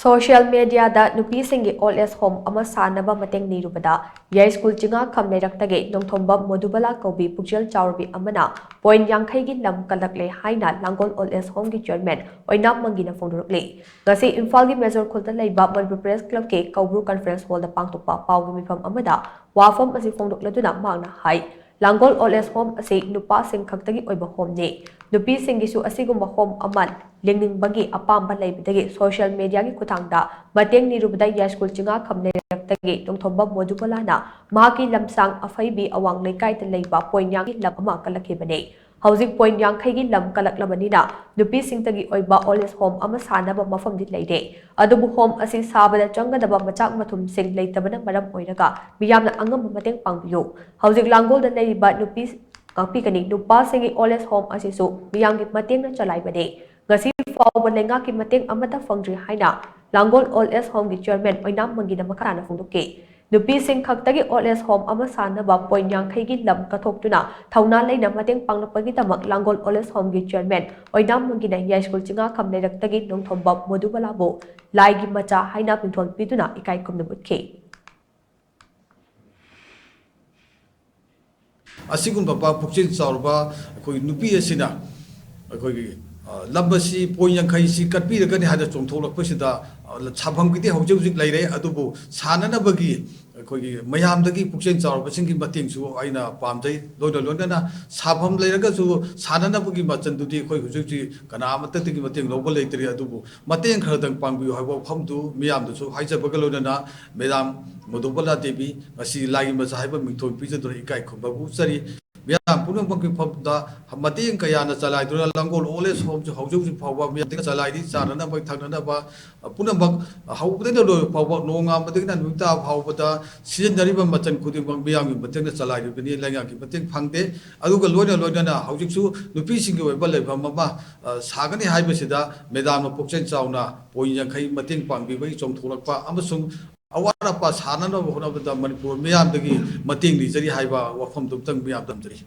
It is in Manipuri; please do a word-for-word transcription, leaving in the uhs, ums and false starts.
ꯁꯣꯁꯤꯌꯦꯜ ꯃꯦꯗꯤꯌꯥꯗ ꯅꯨꯄꯤꯁꯤꯡꯒꯤ ꯑꯣꯜ ꯑꯦꯖ ꯍꯣꯝ ꯑꯃ ꯁꯥꯅꯕ ꯃꯇꯦꯡ ꯅꯤꯔꯨꯕꯗ ꯌꯥꯏꯁ꯭ꯀꯨꯜ ꯆꯤꯡꯉꯥꯈꯝ ꯂꯩꯔꯛꯇꯒꯤ ꯅꯣꯡꯊꯣꯝꯕꯝ ꯃꯣꯗꯨꯕꯂꯥ ꯀꯧꯕꯤ ꯄꯨꯛꯆꯦꯜ ꯆꯥꯎꯔꯕꯤ ꯑꯃꯅ ꯄꯣꯏꯟ ꯌꯥꯡꯈꯩꯒꯤ ꯂꯝ ꯀꯜꯂꯛꯂꯦ ꯍꯥꯏꯅ ꯂꯥꯡꯒꯣꯜ ꯑꯣꯜ ꯑꯦꯖ ꯍꯣꯝꯒꯤ ꯆꯤꯌꯔꯃꯦꯟ ꯑꯣꯏꯅꯥꯝ ꯃꯪꯒꯤꯅ ꯐꯣꯡꯗꯣꯔꯛꯂꯤ꯫ ꯉꯁꯤ ꯏꯝꯐꯥꯜꯒꯤ ꯃꯦꯖꯣꯔ ꯈꯨꯜꯗ ꯂꯩꯕ ꯃꯅꯤꯄꯨꯔ ꯄ꯭ꯔꯦꯁ ꯀ꯭ꯂꯕꯀꯤ ꯀꯧꯕ꯭ꯔꯨ ꯀꯟꯐꯔꯦꯟꯁ ꯍꯣꯜꯗ ꯄꯥꯡꯊꯣꯛꯄ ꯄꯥꯎꯒꯤ ꯃꯤꯐꯝ ꯑꯃꯗ ꯋꯥꯐꯝ ꯑꯁꯤ ꯐꯣꯡꯗꯣꯛꯂꯗꯨꯅ ꯃꯍꯥꯛꯅ ꯍꯥꯏ, ꯂꯥꯡꯒꯣꯜ ꯑꯣꯜ ꯑꯦꯖ ꯍꯣꯝ ꯑꯁꯤ ꯅꯨꯄꯥꯁꯤꯡ ꯈꯛꯇꯒꯤ ꯑꯣꯏꯕ ꯍꯣꯝꯅꯤ꯫ ꯅꯨꯄꯤꯁꯤꯡꯒꯤꯁꯨ ꯑꯁꯤꯒꯨꯝꯕ ꯍꯣꯝ ꯑꯃ ꯂꯤꯡꯅꯤꯡꯕꯒꯤ ꯑꯄꯥꯝꯕ ꯂꯩꯕꯗꯒꯤ ꯁꯣꯁꯤꯌꯦꯜ ꯃꯦꯗꯤꯌꯥꯒꯤ ꯈꯨꯠꯊꯥꯡꯗ ꯃꯇꯦꯡ ꯅꯤꯔꯨꯕꯗ ꯌꯥꯏꯁ꯭ꯀꯨꯜ ꯆꯤꯡꯉꯥꯈꯝ ꯂꯩꯔꯛꯇꯒꯤ ꯅꯣꯡꯊꯣꯝꯕꯝ ꯃꯣꯗꯨꯕꯂꯥꯅ ꯃꯍꯥꯛꯀꯤ ꯂꯝꯁꯥꯡ ꯑꯐꯩꯕꯤ ꯑꯋꯥꯡ ꯂꯩꯀꯥꯏꯗ ꯂꯩꯕ ꯄꯣꯏꯟ ꯌꯥꯡꯈꯩ ꯂꯝ ꯑꯃ ꯀꯜꯂꯛꯈꯤꯕꯅꯤ꯫ ꯍꯧꯖꯤꯛ ꯄꯣꯏꯟ ꯌꯥꯡꯈꯩꯒꯤ ꯂꯝ ꯀꯜꯂꯛꯂꯕꯅꯤꯅ ꯅꯨꯄꯤꯁꯤꯡꯇꯒꯤ ꯑꯣꯏꯕ ꯑꯣꯜ ꯑꯦꯖ ꯍꯣꯝ ꯑꯃ ꯁꯥꯅꯕ ꯃꯐꯝꯗꯤ ꯂꯩꯔꯦ꯫ ꯑꯗꯨꯕꯨ ꯍꯣꯝ ꯑꯁꯤ ꯁꯥꯕꯗ ꯆꯪꯒꯗꯕ ꯃꯆꯥꯛ ꯃꯊꯨꯝꯁꯤꯡ ꯂꯩꯇꯕꯅ ꯃꯔꯝ ꯑꯣꯏꯔꯒ ꯃꯤꯌꯥꯝꯅ ꯑꯉꯝꯕ ꯃꯇꯦꯡ ꯄꯥꯡꯕꯤꯌꯨ꯫ ꯍꯧꯖꯤꯛ ꯂꯥꯡꯒꯣꯜꯗ ꯂꯩꯔꯤꯕ ꯅꯨꯄꯤ ꯉꯥꯛꯄꯤꯒꯅꯤ꯫ ꯅꯨꯄꯥꯁꯤꯡꯒꯤ ꯑꯣꯜ ꯑꯦꯖ ꯍꯣꯝ ꯑꯁꯤꯁꯨ ꯃꯤꯌꯥꯝꯒꯤ ꯃꯇꯦꯡꯅ ꯆꯂꯥꯏꯕꯅꯤ꯫ ꯉꯁꯤ ꯐꯥꯎꯕ ꯂꯩꯉꯥꯛꯀꯤ ꯃꯇꯦꯡ ꯑꯃꯠꯇ ꯐꯪꯗ꯭ꯔꯤ ꯍꯥꯏꯅ ꯂꯥꯡꯒꯣꯜ ꯑꯣꯜ ꯑꯦꯖ ꯍꯣꯝꯒꯤ ꯆꯤꯌꯔꯃꯦꯟ ꯑꯣꯏꯅꯥꯝ ꯃꯪꯒꯤꯅ ꯃꯈꯥ ꯇꯥꯅ ꯐꯣꯡꯗꯣꯛꯈꯤ꯫ ꯅꯨꯄꯤꯁꯤꯡ ꯈꯛꯇꯒꯤ ꯑꯣꯜ ꯑꯦꯖ ꯍꯣꯝ ꯑꯃ ꯁꯥꯅꯕ ꯄꯣꯏꯟ ꯌꯥꯡꯈꯩꯒꯤ ꯂꯝ ꯀꯠꯊꯣꯛꯇꯨꯅ ꯊꯧꯅꯥ ꯂꯩꯅ ꯃꯇꯦꯡ ꯄꯥꯡꯂꯛꯄꯒꯤꯗꯃꯛ ꯂꯥꯡꯒꯣꯜ ꯑꯣꯜ ꯑꯦꯖ ꯍꯣꯝꯒꯤ ꯆꯤꯌꯔꯃꯦꯟ ꯑꯣꯏꯅꯥꯝ ꯃꯪꯒꯤꯅ ꯌꯥꯏꯁ꯭ꯀꯨꯜ ꯆꯤꯡꯉꯥꯈꯝ ꯂꯩꯔꯛꯇꯒꯤ ꯅꯣꯡꯊꯣꯝꯕꯝ ꯃꯣꯗꯨꯕꯂꯥꯕꯨ ꯂꯥꯏꯒꯤ ꯃꯆꯥ ꯍꯥꯏꯅ ꯃꯤꯡꯊꯣꯜ ꯄꯤꯗꯨꯅ ꯏꯀꯥꯏ ꯈꯨꯝꯅꯕ ꯎꯠꯈꯤ꯫ ꯑꯁꯤꯒꯨꯝꯕ ꯄꯨꯛꯆꯦꯜ ꯆꯥꯎꯔꯕ ꯑꯩꯈꯣꯏ ꯅꯨꯄꯤ ꯑꯁꯤꯅ ꯑꯩꯈꯣꯏꯒꯤ, ꯑ, ꯂꯝ ꯑꯁꯤ ꯄꯣꯏꯟ ꯌꯥꯡꯈꯩꯁꯤ ꯀꯠꯄꯤꯔꯒꯅꯤ ꯍꯥꯏꯅ ꯆꯣꯡꯊꯣꯛꯂꯛꯄꯁꯤꯗ, ꯑ, ꯁꯥꯐꯝꯒꯤꯗꯤ ꯍꯧꯖꯤꯛ ꯍꯧꯖꯤꯛ ꯂꯩꯔꯦ, ꯑꯗꯨꯕꯨ ꯁꯥꯟꯅꯅꯕꯒꯤ ꯑꯩꯈꯣꯏꯒꯤ ꯃꯌꯥꯝꯗꯒꯤ ꯄꯨꯛꯆꯦꯜ ꯆꯥꯎꯔꯕꯁꯤꯡꯒꯤ ꯃꯇꯦꯡꯁꯨ ꯑꯩꯅ ꯄꯥꯝꯖꯩ꯫ ꯂꯣꯏꯅ ꯂꯣꯏꯅꯅ ꯁꯥꯐꯝ ꯂꯩꯔꯒꯁꯨ ꯁꯥꯟꯅꯅꯕꯒꯤ ꯃꯆꯜꯗꯨꯗꯤ ꯑꯩꯈꯣꯏ ꯍꯧꯖꯤꯛ ꯍꯧꯖꯤꯛ ꯀꯅꯥ ꯑꯃꯠꯇꯗꯒꯤ ꯃꯇꯦꯡ ꯂꯧꯕ ꯂꯩꯇ꯭ꯔꯤ꯫ ꯑꯗꯨꯕꯨ ꯃꯇꯦꯡ ꯈꯔꯗꯪ ꯄꯥꯡꯕꯤꯌꯨ ꯍꯥꯏꯕ ꯋꯥꯐꯝꯗꯨ ꯃꯤꯌꯥꯝꯗꯁꯨ ꯍꯥꯏꯖꯕꯒ ꯂꯣꯏꯅꯅ ꯃꯦꯗꯥꯝ ꯃꯣꯗꯨꯕꯂꯥ ꯗꯦꯕꯤ ꯉꯁꯤ ꯂꯥꯏꯒꯤ ꯃꯆꯥ ꯍꯥꯏꯕ ꯃꯤꯡꯊꯣꯜ ꯄꯤꯖꯗꯨꯅ ꯏꯀꯥꯏ ꯈꯨꯝꯅꯕ ꯎꯠꯆꯔꯤ꯫ ꯃꯤꯌꯥꯝ ꯄꯨꯝꯅꯃꯛꯀꯤ ꯃꯐꯝꯗ ꯃꯇꯦꯡ ꯀꯌꯥꯅ ꯆꯂꯥꯏꯗꯨꯅ ꯂꯥꯡꯒꯣꯜ ꯑꯣꯜ ꯑꯦꯖ ꯍꯣꯝꯁꯨ ꯍꯧꯖꯤꯛ ꯍꯧꯖꯤꯛ ꯐꯥꯎꯕ ꯃꯤꯌꯥꯝꯗꯒꯤ ꯆꯂꯥꯏꯔꯤ꯫ ꯆꯥꯅꯅꯕ ꯊꯛꯅꯅꯕ ꯄꯨꯝꯅꯃꯛ ꯍꯧꯕꯗꯒꯤꯅ ꯂꯣꯏꯕ ꯐꯥꯎꯕ, ꯅꯣꯡꯉꯥꯟꯕꯗꯒꯤꯅ ꯅꯨꯃꯤꯠ ꯇꯥꯕ ꯐꯥꯎꯕꯗ ꯁꯤꯖꯤꯟꯅꯔꯤꯕ ꯃꯆꯜ ꯈꯨꯗꯤꯡꯃꯛ ꯃꯤꯌꯥꯝꯒꯤ ꯃꯇꯦꯡꯅ ꯆꯂꯥꯏꯔꯤꯕꯅꯤ꯫ ꯂꯩꯉꯥꯛꯀꯤ ꯃꯇꯦꯡ ꯐꯪꯗꯦ꯫ ꯑꯗꯨꯒ ꯂꯣꯏꯅ ꯂꯣꯏꯅꯅ ꯍꯧꯖꯤꯛꯁꯨ ꯅꯨꯄꯤꯁꯤꯡꯒꯤ ꯑꯣꯏꯕ ꯂꯩꯐꯝ ꯑꯃ, ꯑ, ꯁꯥꯒꯅꯤ ꯍꯥꯏꯕꯁꯤꯗ ꯃꯦꯗꯥꯝꯅ ꯄꯨꯛꯆꯦꯜ ꯆꯥꯎꯅ ꯄꯣꯏꯟ ꯌꯥꯡꯈꯩ ꯃꯇꯦꯡ ꯄꯥꯡꯕꯤꯕꯒꯤ ꯆꯣꯡꯊꯣꯔꯛꯄ ꯑꯃꯁꯨꯡ ꯑꯋꯥꯠ ꯑꯄꯥ ꯁꯥꯅꯅꯕ ꯍꯣꯠꯅꯕꯗ ꯃꯅꯤꯄꯨꯔ ꯃꯤꯌꯥꯝꯗꯒꯤ ꯃꯇꯦꯡ ꯅꯤꯖꯔꯤ ꯍꯥꯏꯕ ꯋꯥꯐꯝꯗꯨ ꯑꯃꯨꯛꯇꯪ ꯃꯤꯌꯥꯝ ꯊꯝꯖꯔꯤ꯫